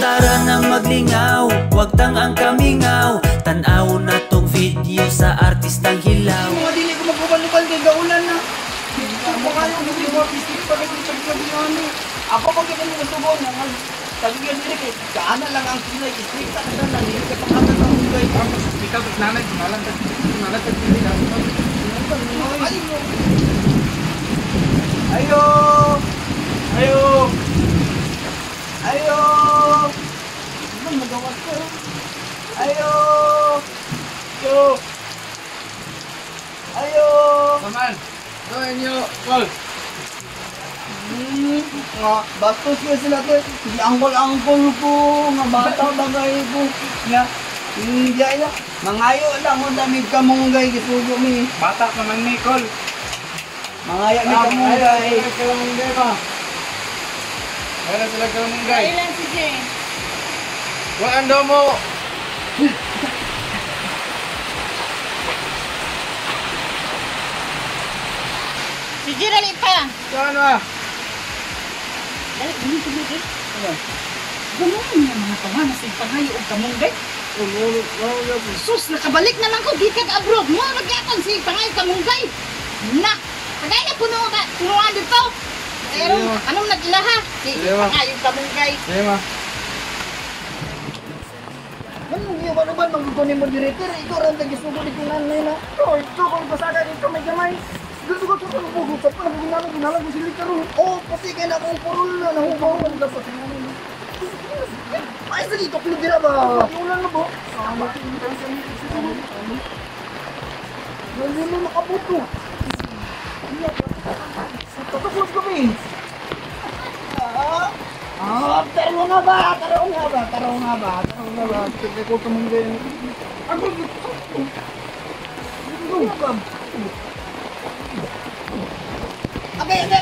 Tara na maglingaw, wag tang ang kamingaw. Tan-aw na tong video sa artistang hilaw. Mga dili ko magubal-ubal kay gaulan na. Ako kayo mo pistik pa kay pagkabiyan. Ako pag kita mo sugon nga tagigil dili kay kaana lang ang kilay istrikta ka na dili ka panghatag ang mungay. Ikaw tas nanay ngalan tas ngalan tas dili ka. Ayo. Ayo. Ayo. Ayo. Ano magawas ko? Ayo. Yo. Ayo. Saman. So inyo call. Nga bastos ko sila to. Sige angkol-angkol ko, nga bata bagay ko. Nga hindi ay na. Mangayo lang mo damig kamunggay gisugo mi. Bata pa man ni call. Mangayo mi kamunggay. Kamunggay ba? Wala sila kamunggay. Kailan si Jay? Wa ando mo. Si Jay dali pa. Saan ba? Dali, dali, dali. Ano? Ganun nga mga tawa na sa pangayo og kamunggay. Sus, nakabalik na lang ko gikan abroad. Mo nagyakon si pangayo kamunggay. Na, tagay na puno ka, punuan dito. Pero anong naglaha? Si pangayo kamunggay. Sige ma. Ano yung ano ba magkunin mo director? Ikaw ran tagi sugo dito nanay na. Oh, ito kung pasada dito may gamay. Gusto ko sa bugo sa pa naman ginalang ko sila karon. Oh, pati kay na akong purol na nahugaw ang dapat. Ay, sa dito klo dira ba? Ulan na ba? Hindi mo makabuto. Tatapos kami. Ah, taro nga ba? Taro nga ba? Taro nga ba? Taro nga ba? Tignan ko kamunggay.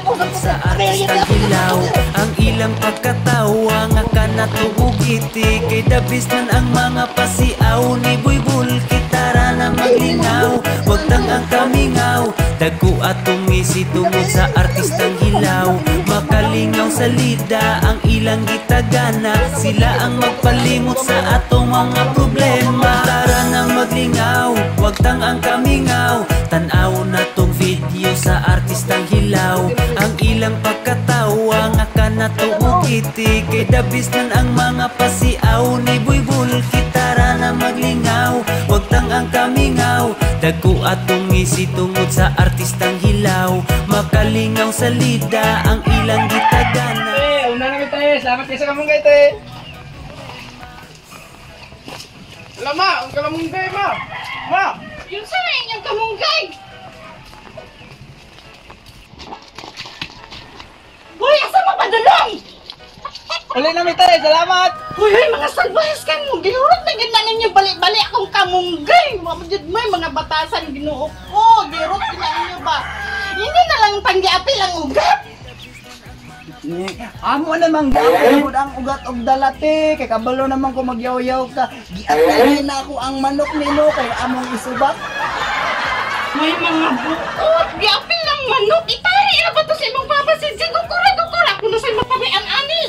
Ako sa artistang hilaw. Ang ilang pagkatawa nga kanatuugiti kay dabis man ang mga pasiaw ni Buybul. Kitara na maglingaw, wag tang ang kamingaw. Dagko atong ngisi tungod sa artistang hilaw. Makalingaw sa lida ang ilang gitagana. Sila ang magpalimot sa atong mga problema. Tara na maglingaw, wag tang ang kamingaw. Tan-aw na tong video sa artistang hilaw. Ang ilang pagkatawa nga kanatuugiti kay dabis man ang mga pasiaw ni Buybul. Kitara na maglingaw, wag tang ang kamingaw. Dagko atong ngisi tungod sa artistang hilaw. Makalingaw sa lida ang ilang gitagana. Eh, una na tayo. Salamat kayo sa kamunggay tayo. Lama, ang kalamunggay ma. Ma. Yung sa na inyong kamunggay. Uy, asa mo padulong? Uli na tayo, salamat. Uy, uy, mga salbahes ka mo. Ginurot na gina ninyo balik-balik akong kamunggay. Mga may mga batasan Ginoo ko. Girot na ninyo ba? Hindi na lang panggiapil ang ugat. Amo namang gawin ang ugat og dalate kay kabalo naman ko magyaw-yaw ka. Giatay na ako ang manok nimo kay among isubak. May mga buot, giapil ang manok. Itari na ba to sa imong papa si Jigo? Kura, kura. Kuno sa imong pamian ani.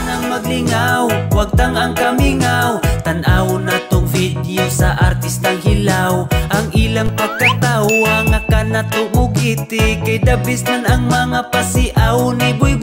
Nang maglingaw, wag tang ang kamingaw. Tan-aw na tong video sa artistang hilaw. Ang ilang pagkatawa nga kanatuugiti kay dabis man ang mga pasiaw ni Buybul.